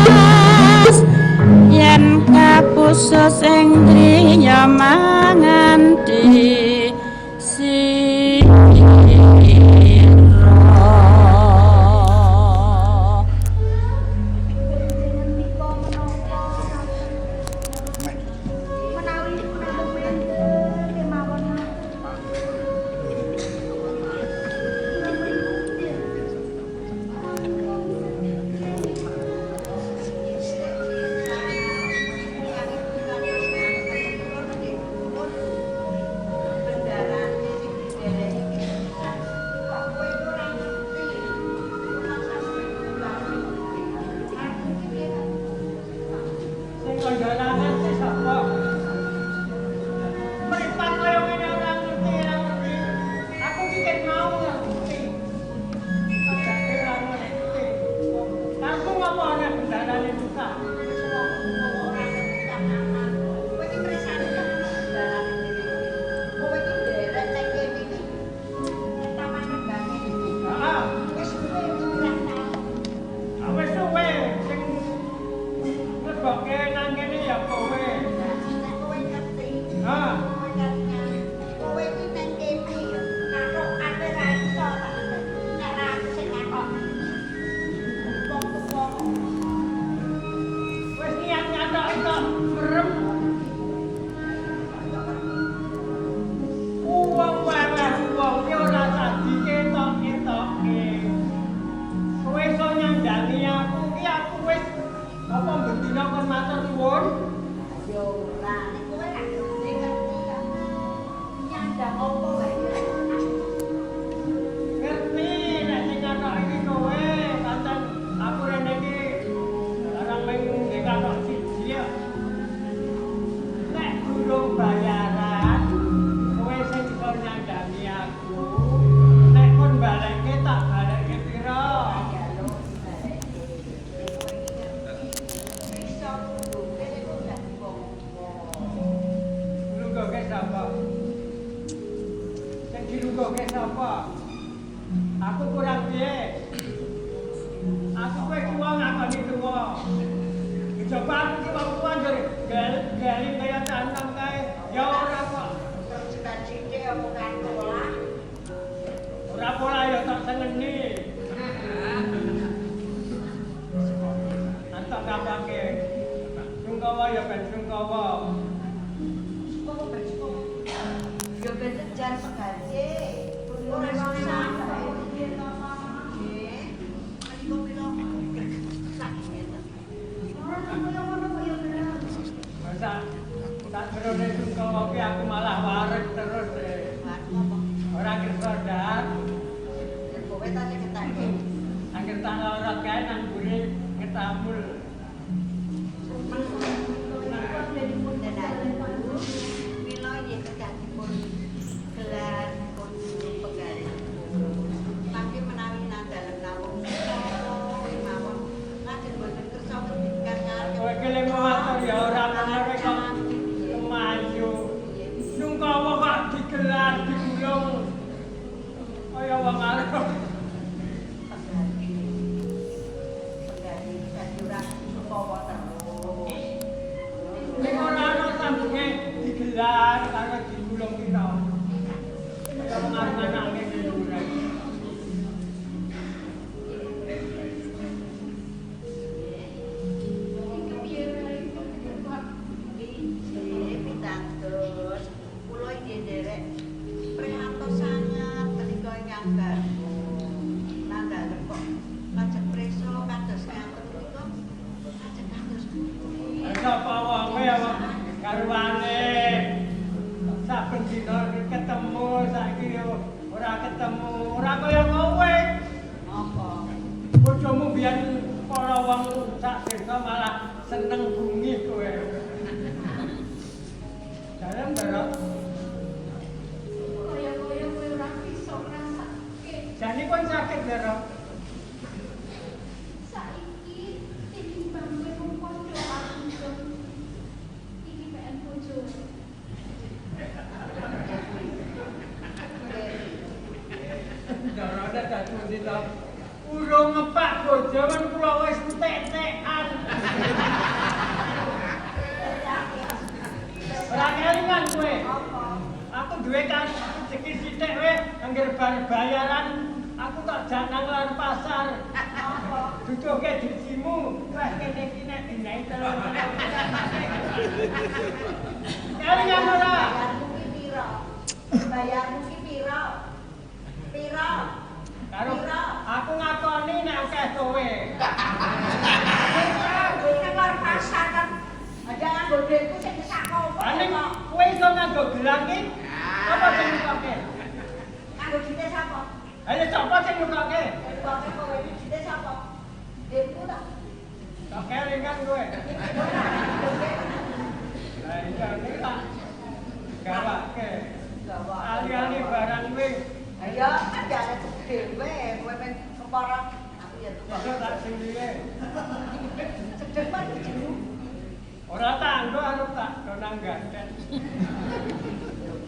Ragunes yen kapusus ing griya mangan di sira. Menawi namung wonten kemawon. Sing kandha ngerti sapa? Mripat kaya ngene ora ngerti, ora ngerti. Aku iki ket mau ngerti. Padake ora ngerti. Aku ngapa ana bendarane susah? Heeh. Wis suwe sing ngrebokke nang kene ya kowe. Ha, wis niat nyatok kok merem. Wong wae wong ki ora dadi ketok-ketoke. Kowe iso nyandani aku ki aku wis apa bendina kon matur nuwun. Ya ora, nek kowe ra ngerti ngerti ya. Nyandang opo wae. Ngerti nek sing ngatok iki kowe, pancen aku rene iki barang mung ndek katok siji ya. Nek durung bayaran, kowe sing iso nyandani aku. Nek kon balekke tak balekke pira? Lungguhke sapa? Sing dilungguhke sapa? Aku kurang piye? Aku kowe tuwa ngakoni tuwa. Coba aku ki wong tuwa njur geli kaya canom kae. Ya ora kok. Ora pola ya tak seneni. Antok kapake. Sungkawa ya ben sungkawa. Ya ben jar pegawe. Ora susah. Nggih. Menika pira? Sak ngeten. Ora kaya ngono kok ya bener. Masa tak jerone sungkawa ki aku malah wareg terus. Ora kersa dar. Kowe ta sing ketake. Angger tak lorot kae nang mburi ketamul. Mila nggih kedah dipun gelar dipun penggalipun. Mangke menawi nang dalem namung mawon lajeng boten kersa ngendikan kalih. Kowe ki lek matur ya ora menawi kok kemayu. Sungkawa kok digelar digulung kaya wong arep. Penggali dadi ora sungkawa terus. Ning ora ana sambunge digelar karo digulung ki to. Kaya wong arep anake kelurahan. Nggih, pitados. Kula inggih nderek prihatos sanget menika ingkang garwa. Nang dalem kok lajeng preso kados ngaten menika lajeng kados pundi. Sapa wonge ya wong garwane. Saben dina ketemu saiki yo ora ketemu, ora kaya kowe. Apa? Bojomu biyen para wong sak desa malah seneng bungih kowe. Dalem Ndara. Kaya-kaya kowe ora bisa ngrasake. Jane kon sakit Ndara. Saiki tinimbang kowe mung padha aku. Iki PN bojo. Darane dadi pundi to? Urung ngepak bojoan kula wis entek-entekan. Ora kelingan kowe. Aku duwe kan rezeki sithik kowe angger bar bayaran aku tak jak nang luar pasar. Duduhke drijimu, wah kene iki nek dinaik telung. Kelingan ora? Bayarmu ki pira? Bayarmu ki pira? Pira? Karo aku ngakoni nek akeh kowe. Ora, kowe nang luar pasar kan. Aja nganggo dhuwitku sing sak kopo. Paling kowe iso nganggo gelang iki. Apa sing nukoke? Nganggo duwite sapa? Ayo sapa sing nukoke? Nukoke kowe iki duwite sapa? Dhuwitku ta. Kok kelingan kowe. Lah iya nek tak gawake. Ali-ali barang kowe Ayo kan jare tuku dhewe, kowe men kepara aku ya tuku. iso tak sing liye. Sedeng kan jemu. Ora tak anggo arep tak do nang gandeng.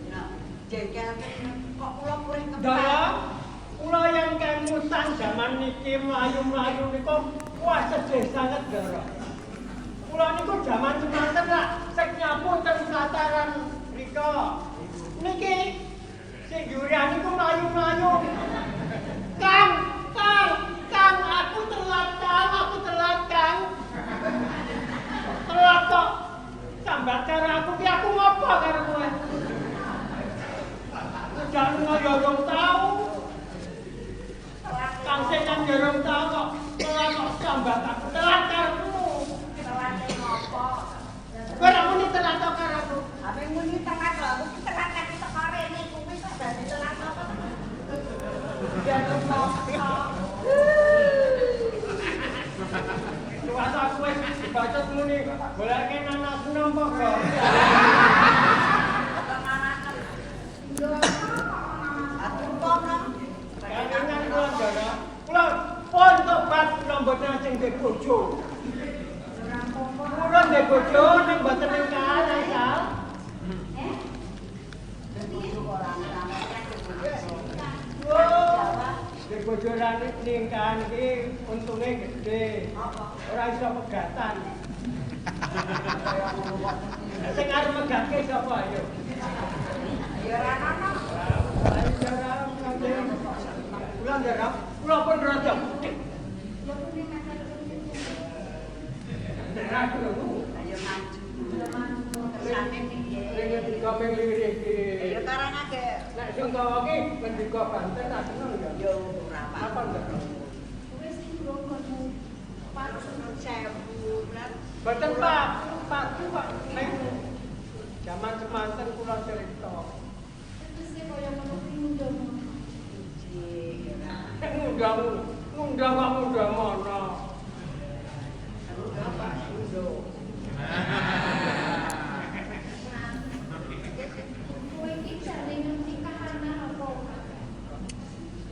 Nah, jengkel kok kula purih ngepak. Dara, kula yang kemutan jaman niki mlayu-mlayu niku wah sedih sanget Dara. Kula niku jaman semanten lak sek nyapu teng pelataran mriko. Niki sing yurian niku mlayu-mlayu. Kang, Kang, Kang, aku telat Kang, aku telat Kang. Telat kok. Sambat karo aku ki aku ngopo karo kowe? Jangan ngoyo rong tau. Kang setan ya rong tau kok. Telat kok sambat aku telat karepmu. Telate ngopo? Kowe ora muni telat kok karo aku. Ame muni telat lho, aku ki telat aku teko rene kuwi kok dadi telat apa? Ya kok. Luwes aku wis dibacot muni goleke nanas enom apa kok. Aku kono. Kelingan kula Ndara. Kula pun tobat kula mboten ajeng ndek bojo. Kula ndek bojo ning mboten ningkal asal. Ndek bojo ra ningkal iki untunge gedhe. Ora iso pegatan. Sing arep megatke sapa ayo? Ya ora ono. Ayo Ndara, kula Ndara, kula pun rada putih. Ndara krungu. Ayo maju. Kersane piye? Ning ngendika ping lirih iki. Ya karangake. Nek sing tawa ki ngendika banter tak seneng ya. Ya ora Apa apa. Ndara? Nun sewu. Boten Pak, padu Pak ning jaman semanten kula cerita. Nek ngundang ngundang kok ngundang ngono.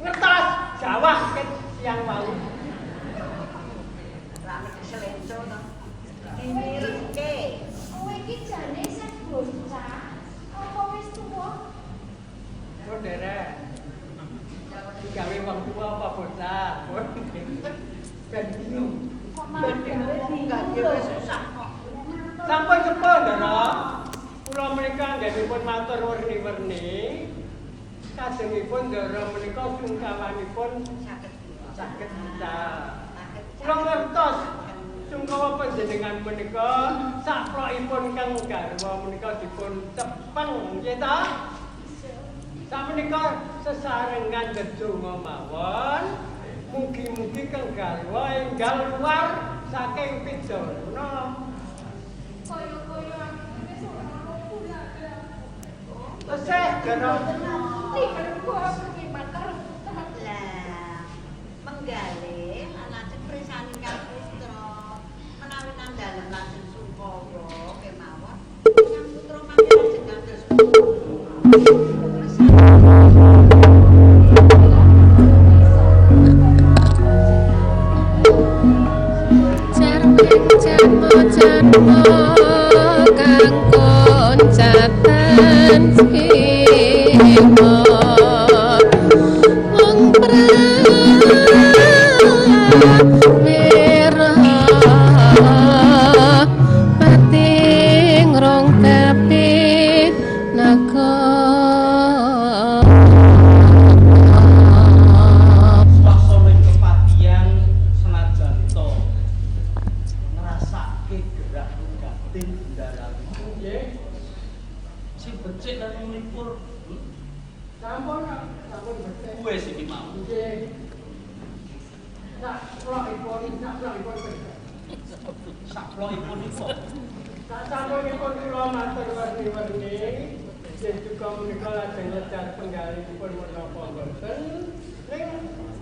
Ngertos Jawa ket siang wau. Lah mesti selenco to. Dimirengke. Kok derek. Digawe wong tua apa bocah? Ben bingung. Enggak ya wis susah kok. Sampun sepuh Ndara. Kula menika anggenipun matur werni-werni. Kajengipun Ndara menika sungkawanipun Saged. saged kita. Saged. Kula ngertos sungkawa panjenengan menika saplokipun kang garwa menika dipun cepeng nggih ta? Samenika sesarengan ndedonga mawon mugi-mugi kang garwa enggal luar saking pijana. Tesih Ndara. Lah, menggalih lan lajeng presani kang putra menawi nang dalem lajeng sungkawa kemawon kang putra mangke lajeng dados Jarmo kang koncatan simo mung Nggih. Sak plokipun, sak plokipun. Sak plokipun iku. Sak sampunipun kula matur werni-werni, nggih duka menika lajeng lejar penggalihipun menapa mboten. Ning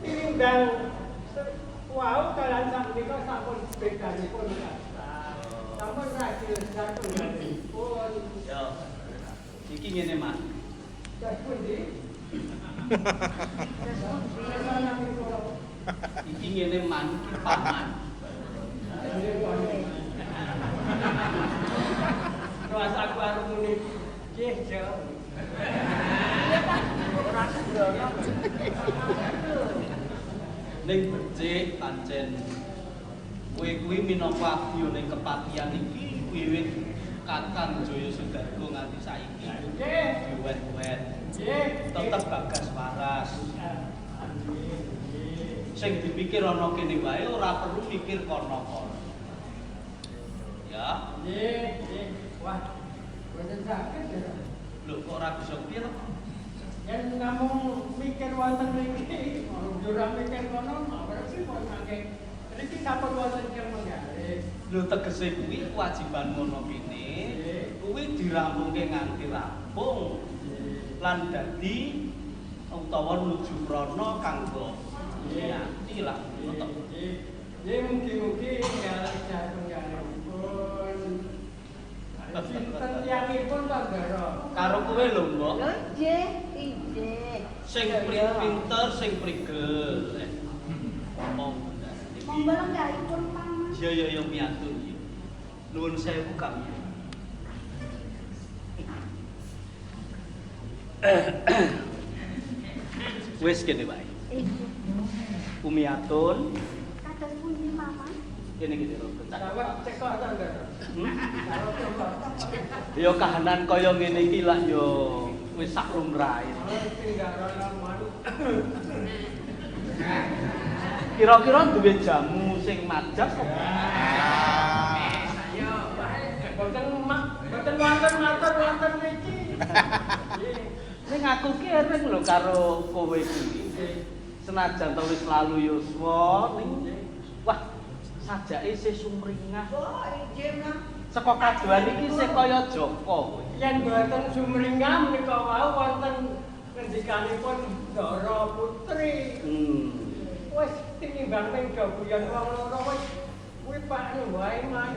tinimbang wau kalian sak menika sampun bedanipun kathah. Sampun radi lejar penggalihipun. Yo. Iki ngene, Mas. Das pundi? Iki ngene man iki paman. Terus aku arep muni nggih, Jo. Ora sembrono. Ning becik pancen kowe kuwi minangka abdi ning kepatihan iki wiwit Kakang Jaya Sudarga nganti saiki. Nggih, Diwet-wet. nggih. Tetep bagas waras. Nggih, nggih. Sing dipikir ana kene wae ora perlu mikir kono-kono. Ya, Nggih, nggih. Wah, mboten saged ya. lho kok ora bisa piye to? Yen namung mikir wonten mriki, ora mikir kono, berarti pun mangke. Mriki sampun wonten tiyang menggalih. Lho tegese kuwi kewajiban ngono kene, kuwi dirampungke nganti rampung lan dadi utawa nuju prana kanggo nganti lah ngono to. Nggih. Nggih, mugi-mugi enggal lejar penggalihipun. Sinten tiyangipun to, Ndara? Karo kowe lho, Mbok. Lho nggih, inggih. Sing pinter, sing prigel. Ngomong Monggo lenggahipun paman. Iya iya iya miatun iki. Nuwun sewu Kang. Wis kene wae. Ibu, Umiatun kados pundi paman? kene iki lho becak. Sawek cekok to, Ndara? Hmm? Sawek cekok. Ya kahanan kaya ngene iki lah ya wis sak lumrahe. Tinggal malu. Kira-kira duwe jamu sing majas apa? Mboten mboten wonten matur wonten mriki. Nggih. Ning aku ki ering lho karo kowe kuwi. Senajan to wis lalu yuswa ning wah sajake isih sumringah. Oh, inggih, Mas. Saka kadohan iki isih kaya Joko kowe. Yen mboten sumringah menika wau wonten ngendikanipun Ndara Putri. Wis tinimbang ping do guyon wong loro wis kuwi Pak wae man.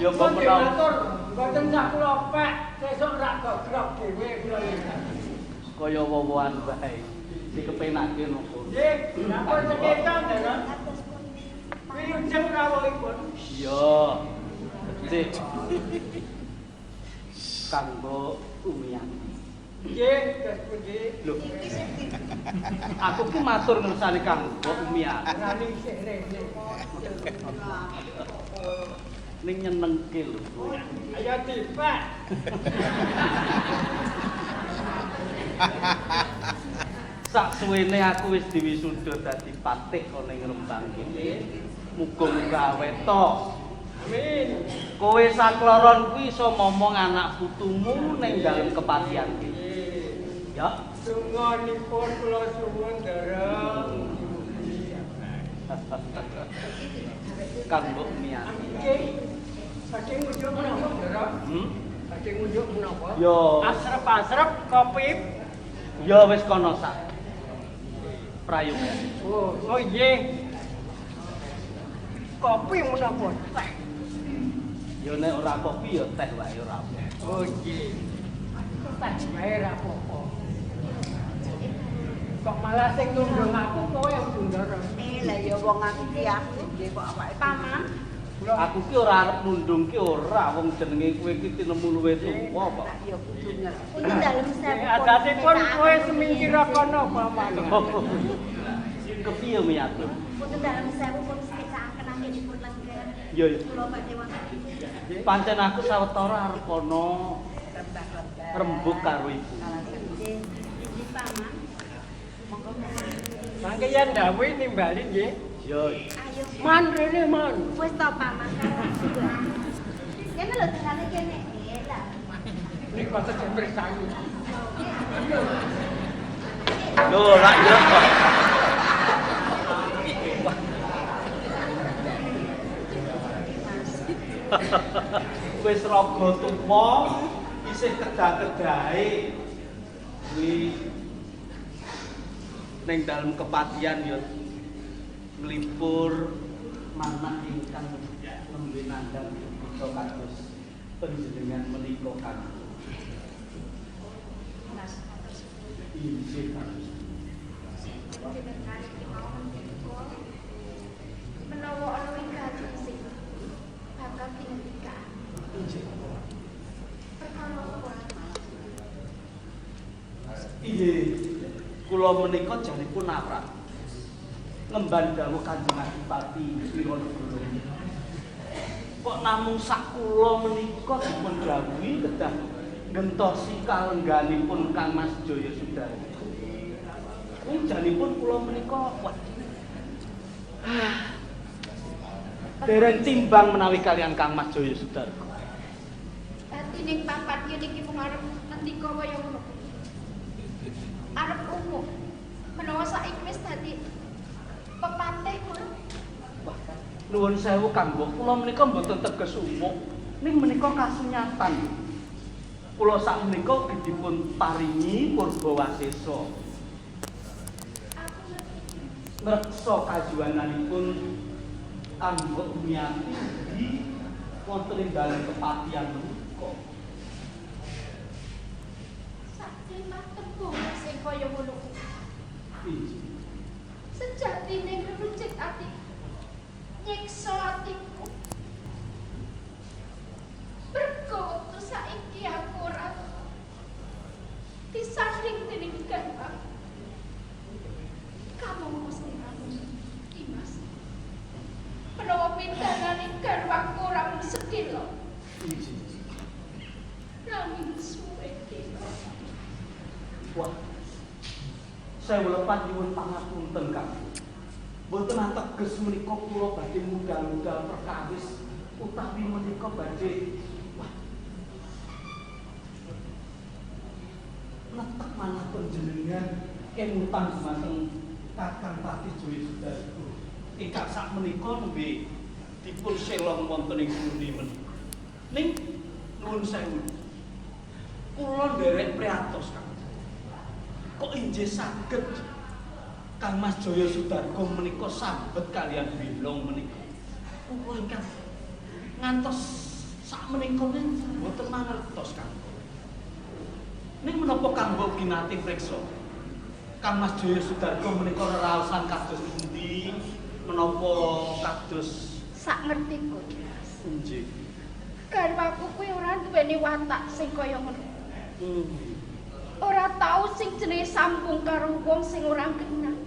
Ya mbok menawa matur, mboten sak kula pek, sesuk rak gogrok dhewe kula iki. Kaya wowoan wae. Dikepenake nopo. Nggih, sampun sekeca Ndara. Kados pundi? Wilujeng rawuhipun. Iya. Becik. Kanggo Umiyati. Nggih, dos pundi? Lho, Iki sing di aku ki matur ngersane kanggo Umiyati. Rani isih rene. Ning nyenengke lho kowe. Ayo dipek. Sak suwene aku wis diwisuda dadi patih ana ing Rembang kene. Muga-muga aweta. Amin. Kowe sakloron kuwi iso momong anak putumu ning dalem kepatihan kene. Nggih. Ya. Sungonipun kula suwun Ndara. Kanggo Umiyati. Nggih. Badhe ngunjuk menapa Ndara? Hmm? Badhe ngunjuk menapa? Yo. Asrep-asrep kopi. Ya wis kono sak. Prayoga. Oh, oh nggih. Kopi menapa? Teh. Ya nek ora kopi ya teh wae ora apa. Oh nggih. Teh wae ra apa-apa. Kok malah sing nundung aku kowe Ndara. Lah ya wong aku ki aku nggih kok awake Paman, Aku ki ora arep nundung ki ora wong jenenge kowe ki tinemu luwih tuwa kok. Tak ya kudu ngerti. punten dalem sewu. Adatipun kowe semingkira kono paman. Kepiye Miyatun? Punten dalem sewu pun sekecakaken anggenipun lenggah. Iya iya. Kula badhe wonten. Pancen aku sawetara arep ana Rembak-rembak. rembug karo ibu. Nggih, nggih paman. Monggo Mangke yen dawuh nimbali nggih. Iya. Ayo. Man rene man. Wis to paman. Kene lho dalane kene. Eh lah. Nek kok tetep bersani. Lho, lak ya. Wis raga tuwa isih kedah-kedahe. Kuwi ning dalem kepatihan ya nglipur manah ingkang nembe nandhang kita kados panjenengan menika kang. Mas, Injih Kang. Jenengan iki mau ngendika menawa ana wigati sing bakal dingendika. Injih. Perkara apa, Mas? Inggih. Kula menika janipun nabrak ngemban dawuh Kanjeng Adipati Wiranegara. Kok namung sak kula menika dipun dawuhi kedah nggentosi kalengganipun Kang Mas Jaya Sudarga. Wong janipun kula menika wah. Dereng timbang menawi kalian Kang Mas Jaya Sudarga. Dadi ning papan kene iki mung arep ngendika kaya ngono. Arep umum. Menawa saiki wis dadi pepatih ngono. Wah, nuwun sewu Kang Mbok, kula menika mboten teges umuk. Ning menika kasunyatan. Kula sak menika ugi dipun paringi purba wasesa. Aku ngerti. Ngreksa kajuwananipun Kang Mbok Umiyati ugi wonten ing dalem kepatihan menika. Saktimah tembung sing kaya ngono kuwi. Injih. Sejatine ngrucit atiku. Nyiksa atiku. Mergo wektu saiki aku ora disanding dening garwa. Kamangka sliramu, Dimas. Menawa pindananing garwaku ora mung sedhela, Injih. nanging suwe dina. Wah. Sewu lepat nyuwun pangapunten Kang. Mboten ateges menika kula badhe mudal-mudal perkawis utawi menika badhe wah. Netek manah panjenengan kemutan dumateng Kakang Pati Jaya Sudarga. Ingkang sak menika nembe dipun selong wonten ing bumi menika. Ning nuwun sewu. Kula nderek priyatos Kang. Kok injih saged Kang Mas Jaya Sudarga menika sambet kalian Bilong menika. Kula ingkang ngantos sak menika mboten mangertos Kang. Ning menapa Kang Mbok ugi nate priksa? Kang Mas Jaya Sudarga menika reraosan kados pundi? Menapa kados Sak ngertiku, Dimas. injih? Garwaku kuwi ora duweni watak sing kaya ngono. Ora tau sing jenenge sambung karo wong sing ora kenal,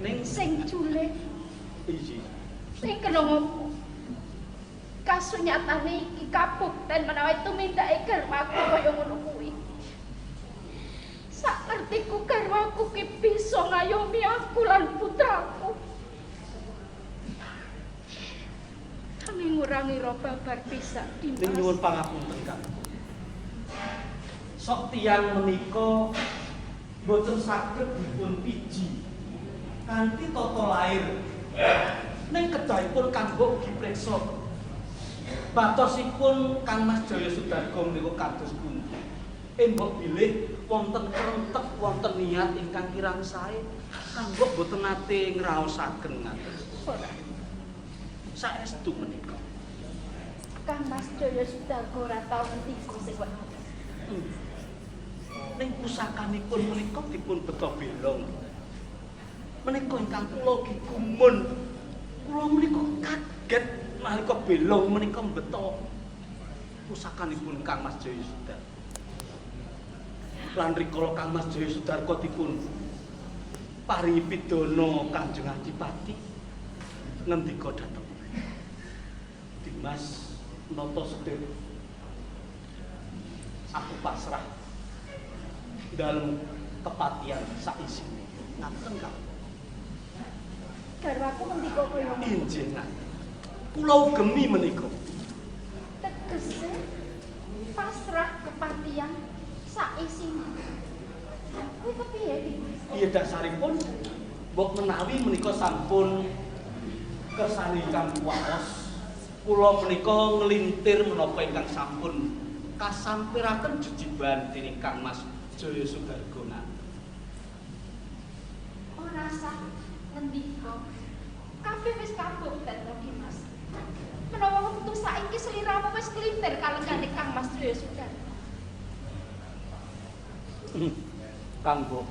Ning sing julek, injih. sing kena ngopo. Kasunyatane iki kabukten menawa tumindake garwaku kaya ngono kuwi. Sak ngertiku garwaku ki bisa ngayomi aku lan putraku. Nanging ora ngira babar pisan, Ning nyuwun Dimas. pangapunten Kang. Sok tiyang menika mboten saged dipun piji kanthi tata lair. Ning kedahipun Kang Mbok ugi priksa. Batosipun Kang Mas Jaya Sudarga menika kados pundi? Mbok bilih wonten krentek, wonten niat ingkang kirang sae. Kang Mbok mboten nate ngraosaken ngaten. Ora. Saestu menika. Kang Mas Jaya Sudarga ora tau ngendika sing kaya ngono. Ning pusakanipun menika dipun beto belong. Menika ingkang kula ugi gumun. Kula menika kaget nalika belong menika mbeto pusakanipun Kang Mas Jaya Sudarga. Lan rikala Kang Mas Jaya Sudarga dipun paringi pidana Kanjeng Adipati ngendika dhateng Dimas Nata Sedherek, aku pasrah dalem kepatihan saisine. Ngaten Kang. Garwaku ngendika kaya ngono. Injih ngaten. Kula ugemi menika. Tegese pasrah kepatihan saisine. Kuwi kepiye, Dimas? Iya dasaripun mbok menawi menika sampun kersane ingkang kuwaos. Kula menika nglintir menapa ingkang sampun kasampiraken jejiban dening Kang Mas Jaya Sudarga nanten. Ora sah ngendika. Kabeh wis kabukten to, Dimas. Menawa wektu saiki sliramu wis klintir kalenggane Kang Mas Jaya Sudarga. Kang Mbok.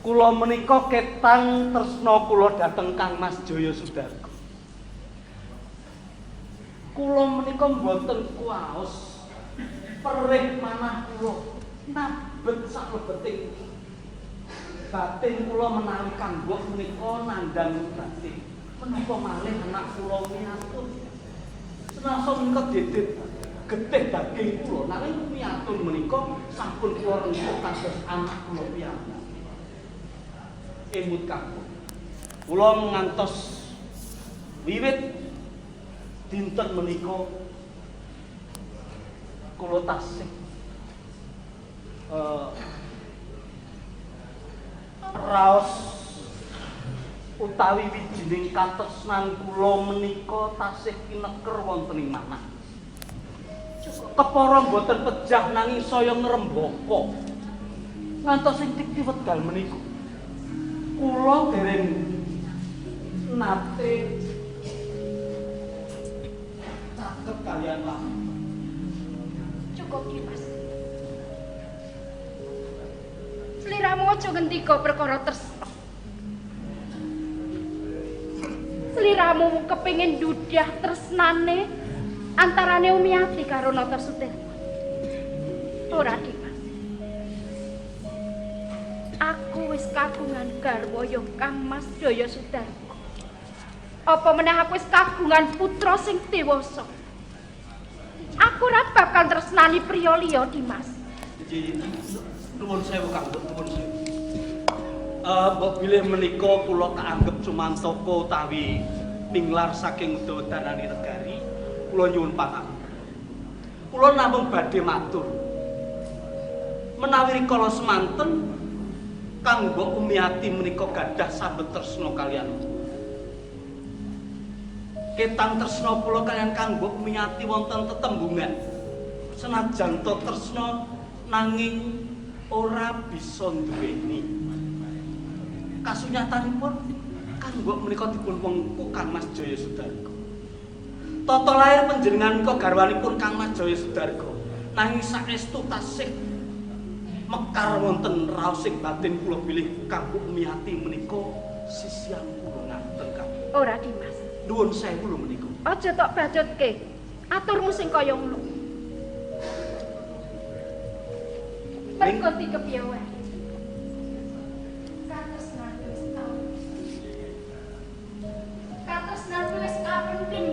Kula menika ketang tresna kula dhateng Kang Mas Jaya Sudarga. Kula menika mboten kuwaos perih manah kula nabet saklebeting batin kula menawi Kang Mbok menika nandhang batin. Menapa malih anak kula miyatun. Senasa menika dedet getih daging kula nanging miyatun menika sampun kula rengkuh kados anak kula piyambak. Emut Kang Mbok. Kula ngantos wiwit dinten menika kula tasih raos utawi wijining katresnan kula menika tasih kineker wonten ing manah. Kepara mboten pejah nanging saya ngrembaka. Ngantos ing titi wekdal menika kula dereng nate caket kalian lami. Cukup, Dimas. Sliramu aja ngendika perkara tresna. Sliramu kepengin dudah tresnane antarane Umiyati karo Nata Sutirman. Ora, Dimas. Aku wis kagungan garwa ya Kang Mas Jaya Sudarga. Apa meneh aku wis kagungan putra sing dewasa. Aku ora bakal tresnani priya liya, Dimas. Nggih, nuwun sewu Kang Mbok, nuwun sewu. Mbok bilih menika kula kaanggep sumantaka utawi minglar saking udadanane negari, kula nyuwun pangapunten. Kula namung badhe matur. Menawi rikala semanten Kang Mbok Umiyati menika gadah sambet tresna kaliyan kula. Ketang tresna kula kaliyan Kang Mbok Umiyati wonten tetembungan. Senajan to tresna nanging ora bisa nduweni. Kasunyatanipun Kang Mbok menika dipun wengku Kang Mas Jaya Sudarga. Tata lahir panjenengan menika garwanipun Kang Mas Jaya Sudarga. Nanging saestu tasih mekar wonten raosing batin kula bilih Kang Mbok Umiyati menika sisihan kula ngaten Kang. Ora, Dimas. Nuwun sewu lho menika. Aja tok bacutke. Aturmu sing kaya ngono. Mergo dikepiye wae. Katresnan wis tau. Katresnan wis kapendhem.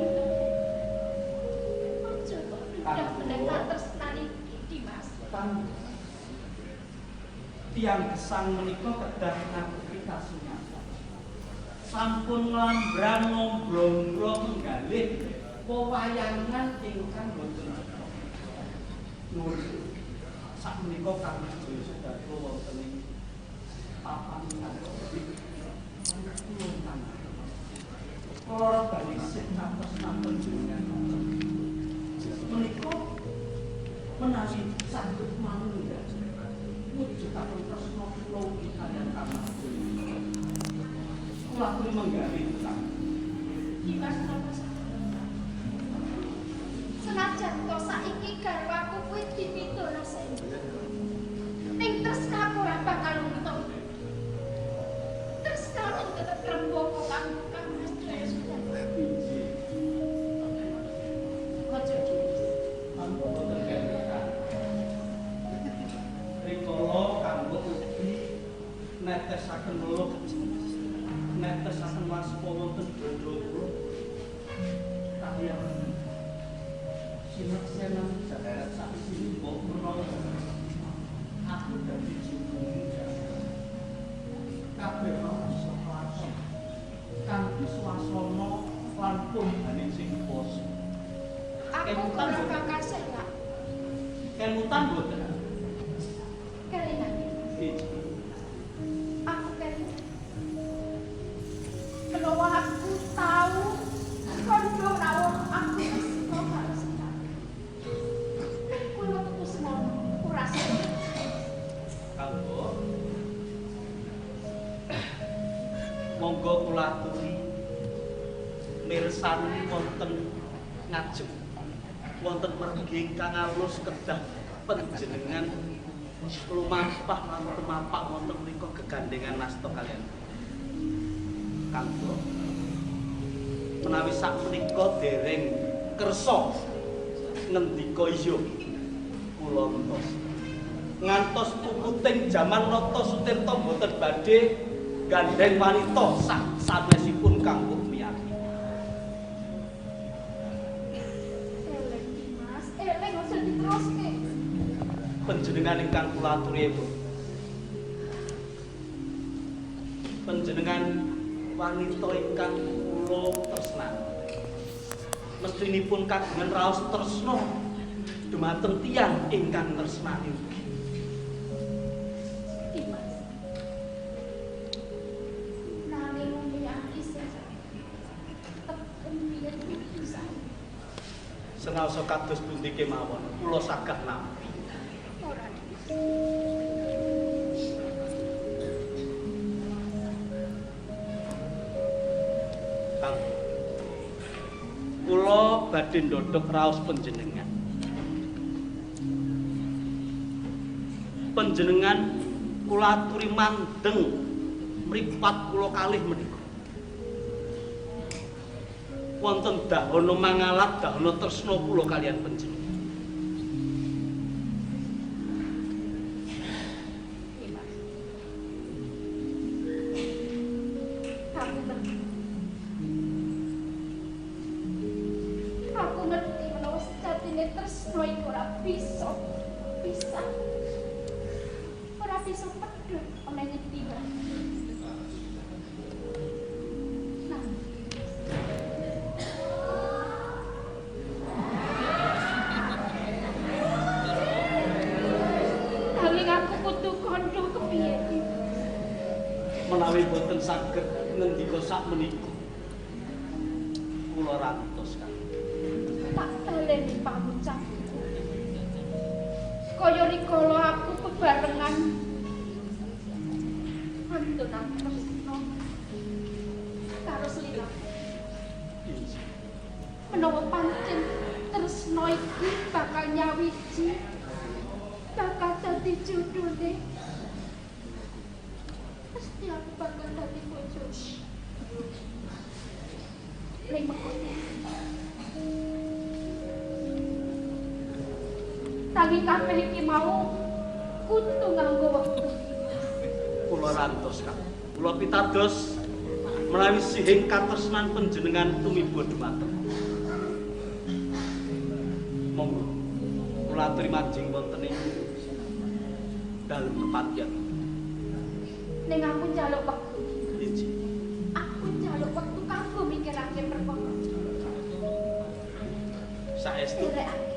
Aja tok dudah meneh katresnan iki, Dimas. Kang tiyang gesang menika kedah ngakupi kasunyatan. Sampun nglambran ngombro-ombro menggalih wewayangan ingkang boten cetha. Nuwun sewu. Sakmenika Kang Mas Jaya Sudarga wonten ing papan ingkang kula kula bali sih katresnan panjenengan. Menika menawi saged manunggal wujudaken tresna kula ugi kaliyan Kang Mas Jaya. Kula aturi menggalih Kang. Dimas napa senajan to saiki garwaku kuwi dipitulaseni. Ning tresnaku ora bakal luntur. Tresnaku tetep rembaka kanggo Kang Mas Jaya Sudarga. Inggih. Aja, Dimas. Kang boten kemutan. Rikala Kang Mbok ugi netesaken weluh netesaken waspa wonten dada kula kaliyan sineksenan jagat saisine mbok menawa aku dadi jumeneng kabeh mau bisa kelakon kanthi swasana lan pambaning sing kuwasa. Aku Kemutan ora boten? bakal selak. Kemutan boten? Monggo kula aturi mirsani wonten ngajeng wonten mergi ingkang alus kedah panjenengan lumampah lan tumapak wonten mriku gegandengan nasta kaliyan kanggo menawi sakmenika dereng kersa ngendika iya kula entos ngantos puputing jaman Nata Sutirta mboten badhe gandheng wanita sak sanesipun kanggo miyati. Eleng Dimas, eleng aja diteruske. Panjenengan ingkang kula aturi Ibu. Panjenengan wanita ingkang kula tresnani. Mestinipun kagungan raos tresna dumateng tiyang ingkang tresnani ugi. Dimas. Nanging umiyati sing tepung piye bisa. Senaosa kados pundi kemawon kula saged nampi. Ora. Kang kula badhe ndhodhok raos panjenengan. Panjenengan kula aturi mandeng mripat kula kalih menika. Wonten dahana mangalat dahana tresna kula kaliyan panjenengan. Dimas. Aku ngerti. Aku ngerti menawa sejatine tresna iku ora bisa pisah. Ora bisa pedhot ana ing tiyang. Nah, nanging aku kudu kandha kepiye Dimas? Menawi boten saged ngendika sakmenika kula rantos Kang. Tak baleni pangucapku. Kaya rikala aku bebarengan antunan tresna karo sliramu. Injih. Menawa pancen tresna iki bakal nyawiji, bakal dadi jodhone. Pasti aku bakal dadi bojomu. Ning mengkono. Tangi kabeh iki mau kudu nganggo wektu. Kula rantos Kang. Kula pitados menawi sihing katresnan panjenengan tumiba dumateng. Monggo kula aturi manjing wonten ing dalem kepatihan. Ning aku njaluk wektu. Injih. Aku njaluk wektu kanggo mikirake perkara. Saestu. Nderekake.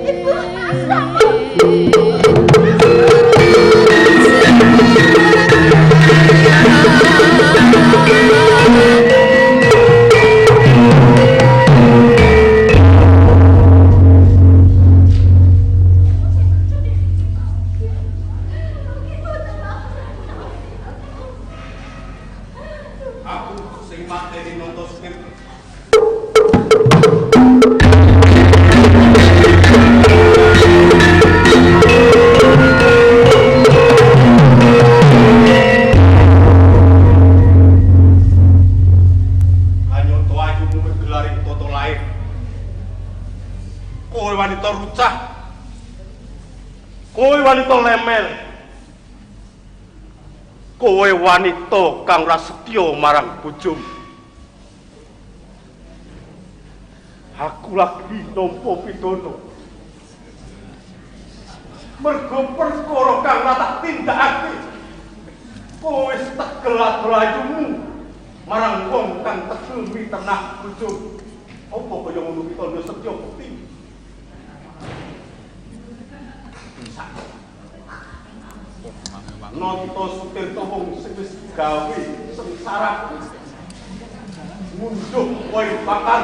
Ibu, Mas Rama. Aku sing mateni Nata Sutirta. Kanyata aku mung gelaring tata lair. Kowe wanita rucah. Kowe wanita lemel. Kowe wanita kang ora setya marang bojomu. Aku lagi nampa pidana. Mergo perkara kang ora tak tindakake. Kowe wis tegel adol ayumu marang wong kang tegel mitenah bojo. Apa kaya ngono ki tandha setya bukti? Nata Sutirta wong sing wis gawe sengsara ngunduh kowe bakal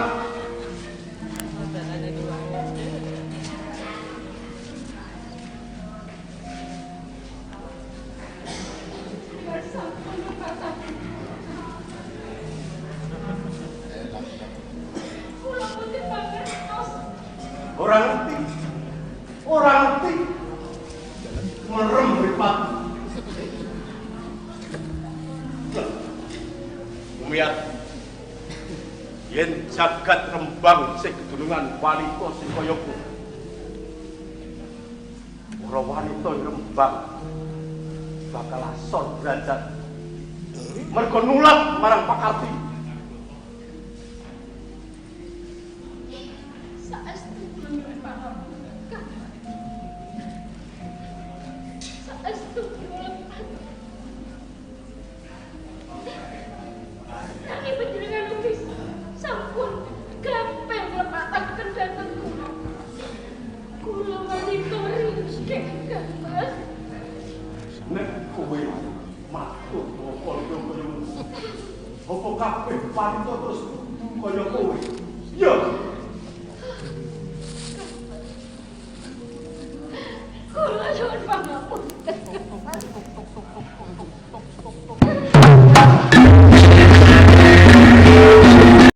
Sampun lepataken. Kula boten mangertos. Ora ngerti. Ora ngerti. Merem mripat. Umiyat. Yen jagat Rembang sing kedunungan wanita sing kaya kowe. Ora wanita ing Rembang bakal asor derajat. Mergo nulak marang pakarti. Saestu kula nyuwun pangapunten. Saestu kula lepat. Nanging panjenengan ugi sampun gampil nglepataken dhateng kula. Kula wanita ringkih, Kang Mas. Nek kowe matur apa kaya ngono. Apa kabeh wanita terus kudu kaya kowe?